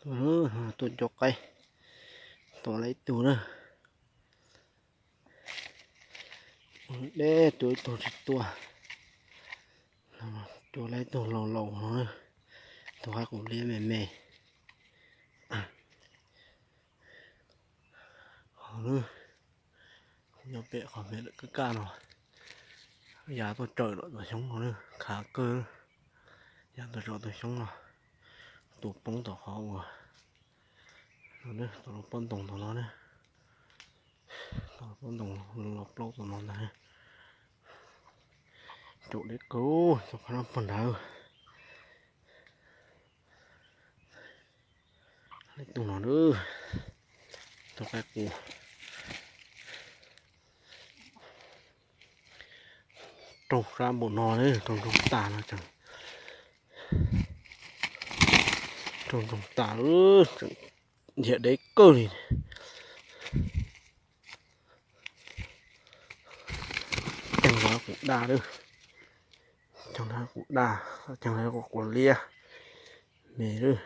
Tuaj, tuaj cov qaib, tua lawm ib tug na. Deb, tua ib tug tsis tuaj. Tua lawm ib tug laus laus no, tus qaib qus liab me me. Qhov, nyob pem qhov me lawm kaj kaj no, ya tuaj tsaws tom xyoob no na, khav kawg. Ya tuaj tsaws tom xyoob no, tus poob tom qhov uas, tom lub pob ntoos tom no na, tom lub pob ntoos los plaub tom no ntag. Caum deb kawg, tus qab no pog ntawd. Tus no na, tus qaib qus raug sab npaum no, raug ntsoog tas no, raug ntsoog tas, tseem nyiam deb kawg li. Ceeb los kuv daj lawm, ceeb los kuv daj, ceeb los kuv quav liab me lawm.